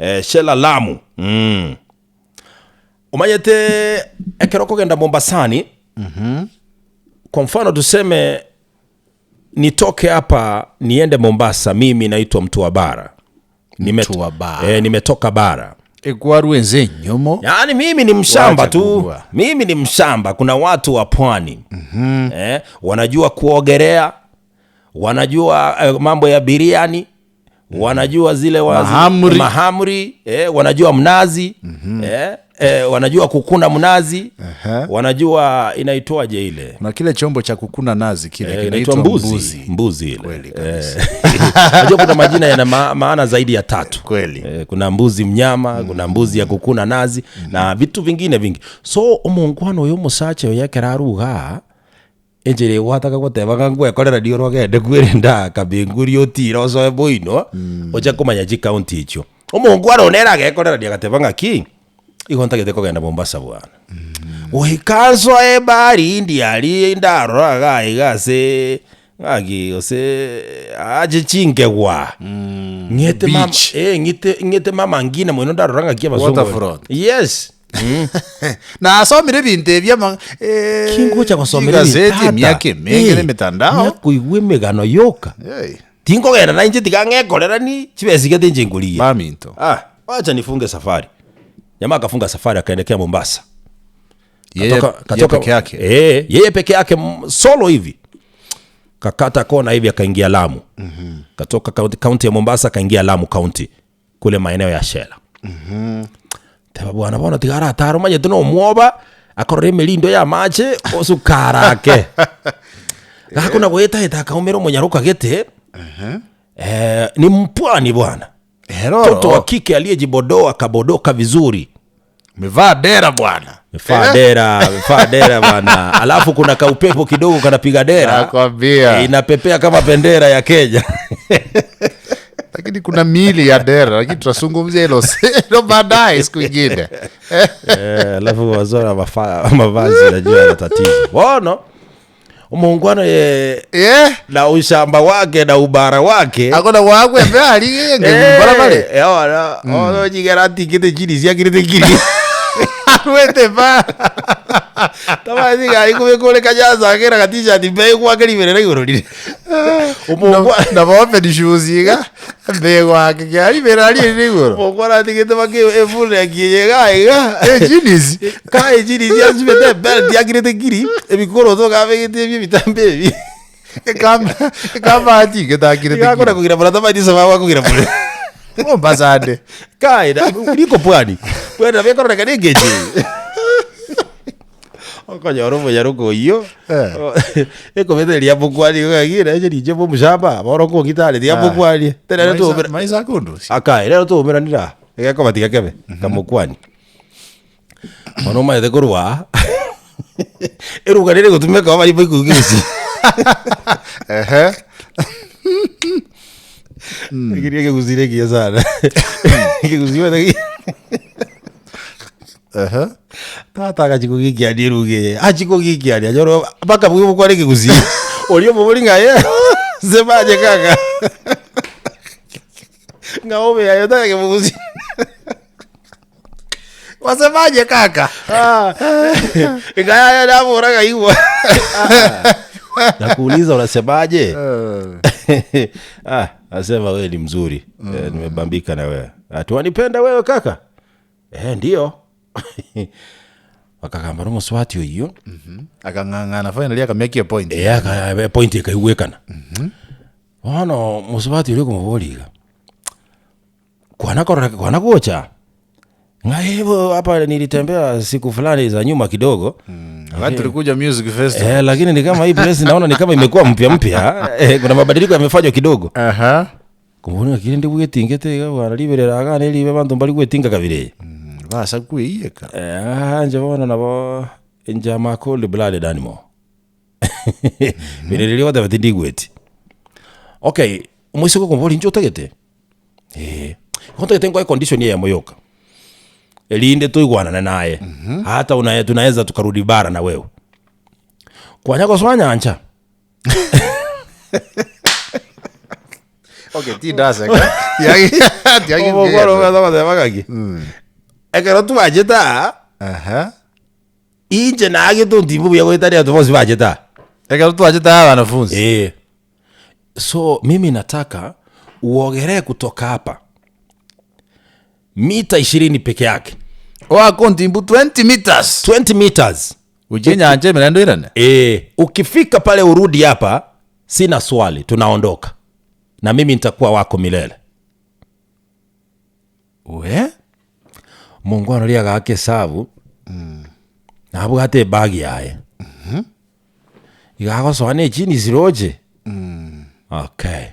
Eh, Shela Lamu. Mm. Omanyete ekero okogenda Mombasani, kwa mfano tuseme nitoke hapa niende Mombasa, mimi naitwa mtu wa bara. Nimet- Mtu wa bara. Eh, nimetoka bara. Ekwarwa ense enyomo. Yaani mimi ni mshamba Wacha tu, kugua. mimi ni mshamba. Kuna watu wa pwani eh, wanajua kuogelea, wanajua eh, mambo ya biriani, wanajua zile wa, Mahamri. mahamri eh, wanajua mnazi eh, eh, wanajua kukuna mnazi wanajua inaitwaje ile Na kile chombo cha kukuna nazi kile Eh, kinaitwa inaitwa mbuzi mbuzi. mbuzi ile Kweli kabisa. Unajua kuna majina yana ma maana zaidi ya tatu Kweli. Eh, kuna mbuzi mnyama kuna mbuzi ya kukuna nazi na vitu vingine vingi so omongwana oyo omosacha oyo ekero aruga enchera egwataka goteba ng'a ngwekorera riria orogende kwerenda akabenguri otire osoe boino oche komanya chikaunti echio omongwana one ere agekorera riria agateba ng'aki igo ntagete kogenda Mombasa bwana goika nsoe ebari india aria ndarora iga iga ase ng'aki gose ache chinkegwa ng'ete mama Beach. eh ng'ite ng'ete mama ngina moino ndarora ng'aki abasongo bare. Waterfront. Yes. Nasomire ebinto ebi ama eh, Kingocha gosomera chigazeti ebitata. emiaka emenge Eh, na emetandao. Nyakoigwa emegano yoka. Hey, Tinkogenda na inche tiga ng'ekorerani chibesa iga tinche nkorigia. baminto. Ah, wacha nifunge safari. Jamaa akafunga safari akaelekea Mombasa. Yeye Katoka, yeye katoka, peke yake. Eh, yeye peke yake solo hivi. Kakata kona hivi akaingia Lamu. Katoka kaunti, kaunti ya Mombasa akaingia Lamu kaunti kule maeneo ya Shela. Teba bwana bono tiga aratara omanyete na omwoba akorora emerindo ya amache osukara ake. Gakona goetaeta akaumera omonyaroka gete. Eh, ni mpwani bwana. Mtoto wa Heroro. kike aliyejibodoa akabodoka vizuri. Umevaa dera bwana. Mefaa dera, mefaa dera bwana. Alafu kuna kaupepo kidogo kanapiga dera. Nakwambia. Inapepea kama bendera ya Kenya. Lakini kuna miili ya dera, lakini tutazungumzia hilo hilo baadaye siku ingine. Eh, alafu wazora mavazi najua na tatizo. Bono muungwana ye Eh, na ushamba wake na ubara wake akona wakwe mbali ngembara bale. Eh, ona ono jigera tikete chini siakirite kiri Arwete ba. tabathi gari kubikure kanyaza akira ga t-shirt mbe gwake riberera iguru rire umungwa Na bope shoes iga mbe gwake kyari bera ri iguru. mungwa atigite baki efune akiye ga iga Eh, jeans. kai chini siasubete belt yakirite kiri ebikoroto gabegete ebie bitambe ebi Kama kama ati getakire. gakora kugira mura tabathi sababu akugira mura Mombasa ande. kai na riko pwani pwani na bekorora ni ngeje okonyora omonyaroka oyio Eh. ekobeteria mokwani gakire eche ninche bomushamba bono kong'itare tiga mokwanie terere twaumera Maisa kundu. akae rero twaumeranira egekoba tiga kebe kamokwani bono omanyete korwa eruga rere gotumeka bari baikugi gose Ehe. Ekiria ekegusii ekiya sana ekegusii omanyete Ehe. Tata agachi kogikiania eruga eye, achi kogikiania anyore mpaka bwe gokwana ekegusii oria omobori ng'a aye semaje kaka ng'a obe aye otageke mogusii. Wasemaje kaka? Ah, ng'a yaya nabora ng'a igwa nakuuliza unasemaje? Ah, nasema wewe ni mzuri eh, nimebambika na wewe. Ati wanipenda wewe kaka? Eh, ndio bakagamba nomoswati oyio Akang'ang'ana finally akamake a point. Eh, aka- point ekaigwekana bono mosubati oria okomoboria iga kwana korora kwana gocha ng'a eh, bo, hapa nilitembea siku fulani za nyuma kidogo Wakati tulikuja music festival. eh, lakini ni kama hii place naona ni kama imekuwa mpya mpya eh, kuna mabadiliko yamefanywa kidogo Aha. Komorora ng'aki rende bwetingete iga bwana riberera iga neribe abanto mbari gwetinga kabere eye. Basa kweyeka. Eh, inche bono nabo inche am a cold blooded animal. Bire riria ogoteba tindigweti. Okay, omoiseke okomoboria inche otagete? Eeh, igo ntagete nkoe condition eyemo yoka, erinde toigwanane naye, hata unaye tunaeza tukarudi bara na wewe. Kwanya gosoa nyancha. Okay, tindaseka. Tiagi- tiagi Omongwana omanyete ogoteba ng'aki, ekero twachete aa, Aha. inche naagete ontimbu buya goetania abanto bonsi bachete aa. Ekero twachete aa wanafunzi. Eh. So mimi nataka uogelee kutoka hapa mita ishirini peke yake. Oake ontimbu 20 meters. 20 meters. Gochia enyancha ime naende oirane. Eh, ukifika pale urudi hapa, sina swali, tunaondoka na mimi nitakuwa wako milele. We? Mongwana oria agaaka esabu, nabwate ebag yaye. Iga agosoa na echinisi roche. Okay.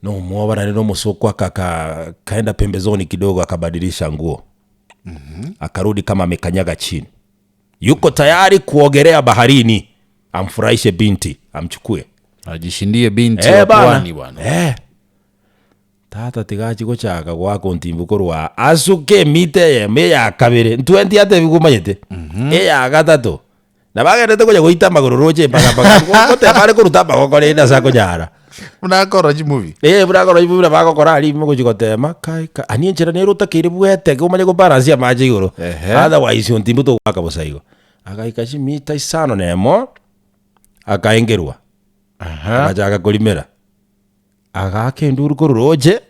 Nomwoba naende nomosoko akaka kaenda pembezoni kidogo akabadilisha nguo. Akarudi kama amekanyaga chini. Yuko tayari kuogelea baharini amfurahishe binti amchukue. Ajishindie binti Eh, wa bana. pwani bwana. Eh. Tata tiga achie gochaka goaka ontimbu korwa aa, asuke emita eyemo eya kabere, ntwenti atebiwe omanyete, eya gatato, nabo agenderete konya goita amagoro roche mpaka mpaka goteba are koruta amagoko rende ase akonyara. Buna akorora chimovie. Eh, buna akorora chimovie nabo agokora aria ime gochia gotema, kai kai, ani enchera nere otakeire bweteke omanye gobalansia amache igoro, Ehe. otherwise ontimbu togoaka bosa igo. Agaika chimita isano na emo, akaengerwa, agachaka korimera. Agaaka enduru korwa roche,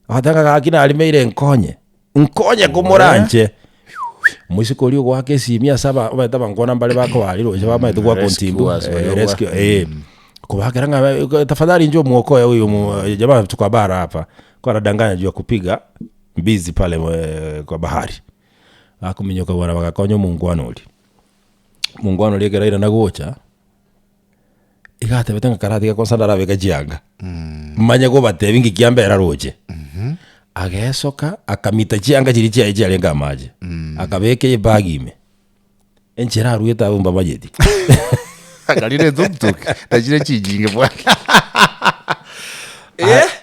agateba ng'a gaki narimeire nkonye, nkonye komoranche. Omoiseke oria ogoaka esimi ase aba omanyete abankwana mbare bakobaria roche bamanyete goaka ontimbu, Rescuers baria eh, rescue eh. Kobakera ng'a eh, tafadhali njoo muokoe huyu mu jamaa tuko bara hapa, alikuwa anadanganya juu ya kupiga mbizi pale kwa bahari. Bakominyoka bwana bagakonya omongwana oria, omongwana oria ekero airana gocha. Iga atebete ng'a karatiga kwanza ndarabeke chianga, manye kobatebia ng'iki kiambera roche. Agesoka, akamita chianga chiria chiaye chiarenge amache, akabeka ebag ime, enchera aruete abwo mbamanyeti. Akarina etuktuk na chire chinyinge bwana.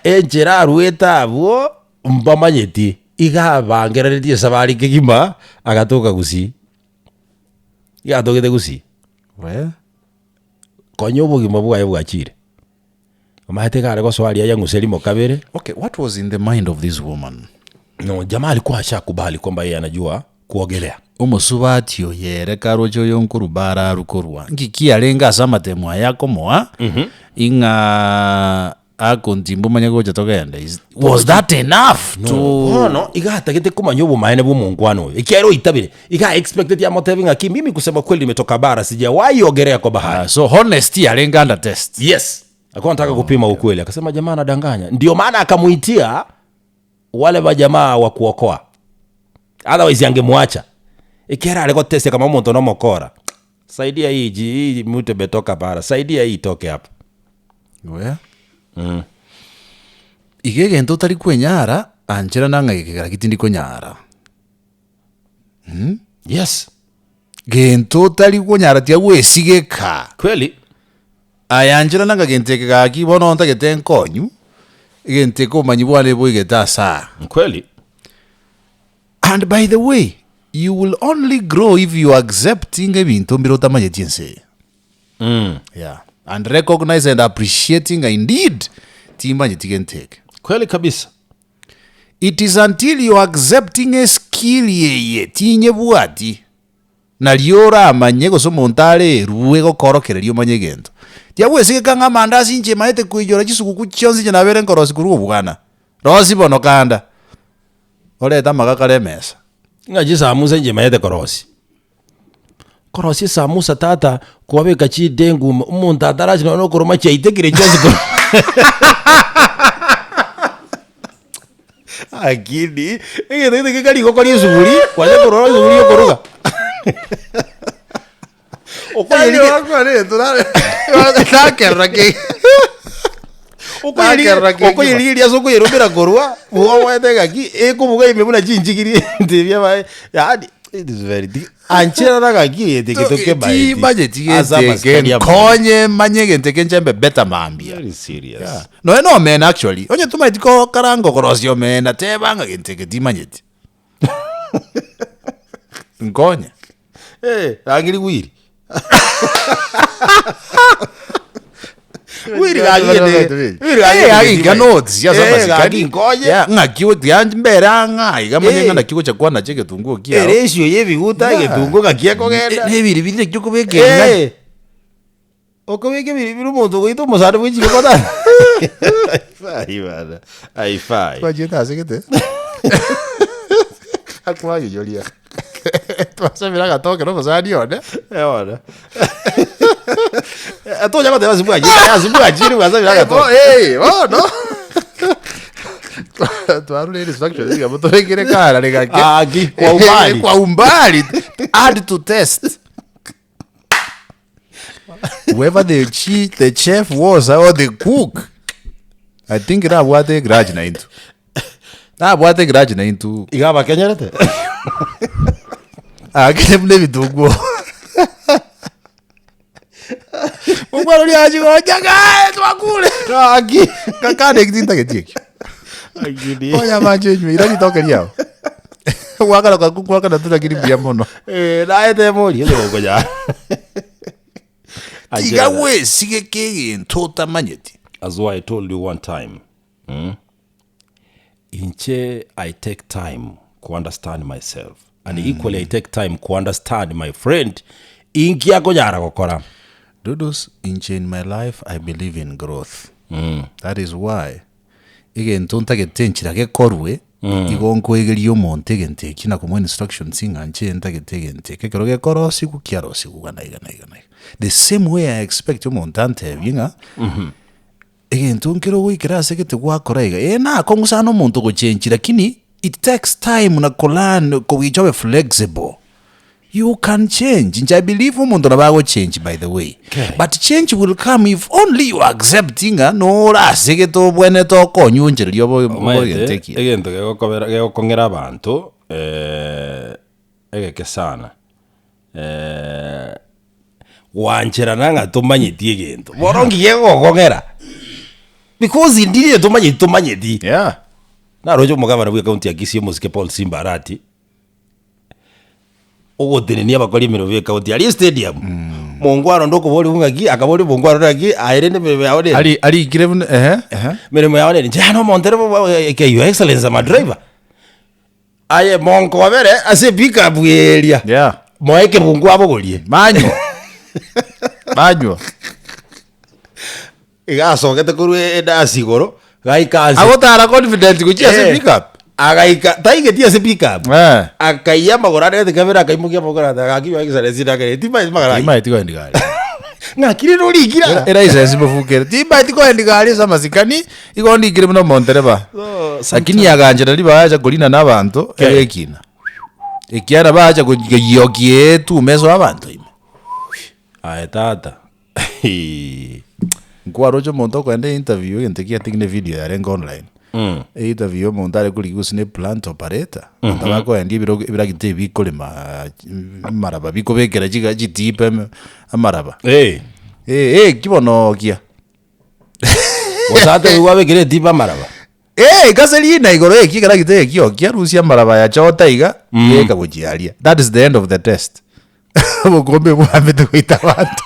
Enchera aruete abwo mbamanyeti, iga abangereretie esabari kegima, agatoka gusii. Iga atogete gusii. Wee. Konya obogima bwaye bwachire. Omanyete iga are gosoa aria ayang'use rimo kabere. Okay, what was in the mind of this woman? No, jamaa alikuwa ashakubali kwamba yeye anajua kuogelea. Omosubati oyo ere karoche oyo nkorwa bara arwe korwa, nki kiarenge ase amatemo aya akomoa, ing'a Akontimba omanye gocha togende. Is, was that enough No, to bono iga atagete komanya obomaene bwa omonkwana oyo, ekiagera oitabire, iga aexpecteti amotebi ng'aki mimi kusema kweli nimetoka bara sijawahi ogelea kwa bahari. Ah, so honesty yarenge under test. Yes, alikuwa anataka kupima ukweli, akasema jamaa anadanganya. Ndio maana akamuitia wale majamaa wa kuokoa, otherwise angemwacha. Ekiagera are gotestia kama omonto nomokora, saidia hii ji hii mtu imetoka bara, saidia hii itoke hapa. We. Iga egento otari kwenyara, anchera na ng'a ekegera tindi konyara. Yes. Gento otari konyara tiga gwesigeka. Kweli. Aye anchera na ng'a gento eke gaki bono ntagete nkonyu, egento eke obomanyi bwane boigete ase aa. Kweli. And by the way, you will only grow if you accept ng'a ebinto mbire otamanyeti ense eye. Yeah. And recognize and appreciating ng'a indeed timbanyeti gento eke. Kweli kabisa. It is until you accepting eskill eye tinyebwati nario oramanye gose omonto arerue gokorokereria omanye egento. Tiagwesigeka ng'a amandasi inche maete koiyora chisuguku chionsi inche nabere nkorosia korwa obwana. Rosia bono kanda, orete amagaka are emesa. Ng'a chisamusa inche maete korosia. Korosia esamusa tata, kwabeka chidengu ime, omonto atarachi nonya nokoroma chiaitekire chionsi korwa Lakini, egento gete gekari gokoria esuguri, kwanya korora esuguri yokoruga. Nakerora ke Nakerora kegima. Okoyerigeria ase okoyeromera korwa, igo omanyete ng'aki, ekobuga ime buna chinchigiri ntebia abae, yaani it is very di- ancherana ng'aki egento eke tokemaeti. Timanyeti Ase gento eke amasikani amanene. nkonye manye egento eke nchembe better mambia. Very serious. Yeah. Nonya na omena actually, onye tomaeti kokaranga okorosia omena, teba ng'a gento eke timanyeti. Nkonye. Eh, rangeri gwiri. Wiri gaki ende- wiri gaki Eh, gaki ende iga notes ase Eh, amasikani. gaki nkonye. Yeah, ng'aki o- tiga mbere ang'a iga manye Eh. ng'a naki gocha kwana chi'egetunguo kiao. Eresio y'ebiguta Yeah. egetunguo ng'aki ekogenda. Ne ebiribiri naki okobeka eng'ani. Eh. Okobeka ebiribiri omonto ogoita omosani bwe chingoko tari. Haifai bana, haifai. Twachiete ase gete akwayeyoria twasabire agatoke na omosani one. Eh bono. Tonya goteba ase bwachire, ase bwachire gwasabire agatoke. Eh, bono twarure instructions iga motobekere karare gake. Aki, kwa umbali. Kwa umbali add to test. Whoever the chi the chef was or the cook I think nabwate egrudge na intwe. Nabwate egrudge na intwe. Iga abakenyerete. Aakire buna ebitunguo. Omwana oria achi gocha "Gae, twakure. Gaki. Gakana eki tintageti ekio. Onya amache enywe, ira ritoke riao. Gwakana kaku gwakana tuna mbuya mono. Eh, naete emori onye gokonyara. Tiga gwesigeka egento otamanyeti. As what I told you one time, mm? Inche I take time ku understand myself and equally I take time ku understand my friend inki akonyara gokora. Dodos, inche in my life I believe in growth. That is why egento ntagete enchera gekorwe, igo nkoegeria omonto egento ekio na komoa instructions ng'a inche ntagete egento eke, ekero gekorosigwa kiarosigwa iga na iga na iga na iga. The same way I expect omonto antebie ng'a, egento nkere ogoikera ase gete gwakora iga, eh nakong'u sana omonto gochengi lakini it takes time na kolearn kogicha obe flexible. You can change, inche I believe omonto nabo agochange by the way, Okay. but change will come if only you accept ng'a norasegete obwenerete okonywa enchera obo obo Omanyete, egento ekiya. egento gegokobera gegokong'era abanto egeke sana gwancherana ng'a tomanyeti egento, bono nki gegokong'era? Because ndiri tomanyeti tomanyeti. Yeah. Naroche omogabana bwe ekaunti ya Kisii omosike Paul Simba Arati, ogotenenia abakori emeremo b'ekaunti aria estadium, mongwana onde okoboria ng'aki, akaboria mongwana onde ng'aki, aye rende emeremo yao nere. Ari arikire buna ehe ehe. Emeremo yao nere, inche yaani omonto ere your excellency I'm a driver. Aye monkobere ase epickup eria, Yeah. moe ekebungu abogorie. Manywa. Manywa. Iga asogete korwa edasi igoro, gaika anse. Agotara confident gochia ase Eh, pickup. Agaika, taigeti ase pickup. Eh. Akaiya amagoro arete kabere akaimokia amagoro ate gaki your excellency ndakere timaeti magoro ayio. Timaeti koendi gari. Ng'aki rende orikire aa? Eraisensi mofukere. Timaeti koendi gari ase amasikani, igo ndikire buna omontereba. So, Lakini aganchera ribaga acha korina na abanto, Okay. egekina. Ekiagera bacha koyiokia etume ase abanto ime. Aye tata. Nkwaroche omonto okoenda einterview egento ekia I think ne video yarenge online. Einterview ya omonto are korigia gose ne plant operator, abanto bakoendia ebirogo ebiragita ebi bikorema amaraba bikobekera chiga chitipa ime amaraba. Eh. Eh eki bono okia. Gose ate gwabekire etipa amaraba. Eh gose rina igoro eki ekeragita eki okia rusia amaraba aya chota iga, beka gochia aria. That is the end of the test. Obokombe bwamete goita abanto.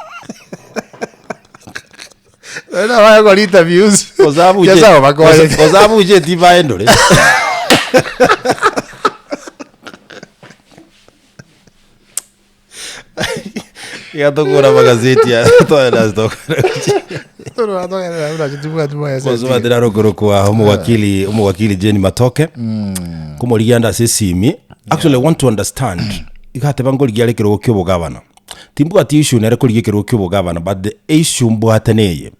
Nonye nabo bagokora interviews, Gose abuche Nyasae obakonye. gose abuche etipa aendore. Iga tokora amagazeti aya toenda ase tokora Torora togenderera buna tibwati moyo ase Gose batera arokorokwa omowakili omowakili Jane Matoke komorigia ande ase esimi actually I want to understand iga ateba nkorigia are ekerogo kia obogavana timbwati issue nere korigia ekerogo kia obogavana but the issue mbwate neye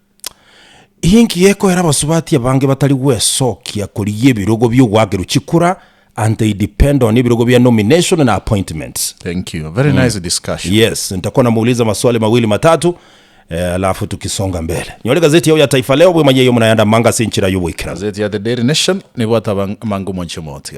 inki gekoera abasubati abange batari gwesokia korigia ebirogo bia ogoakerwa chikura and they depend on ebirogo bia nomination na appointments. Thank you. Very nice discussion. Yes, nitakuwa namuuliza maswali mawili matatu eh, alafu tukisonga mbele. Nyore gazeti yao ya Taifa Leo bwemanye yo munayanda manga ase enchera y'oboikeranu. Gazeti ya The Daily Nation nibwate amanga omonche omotiga.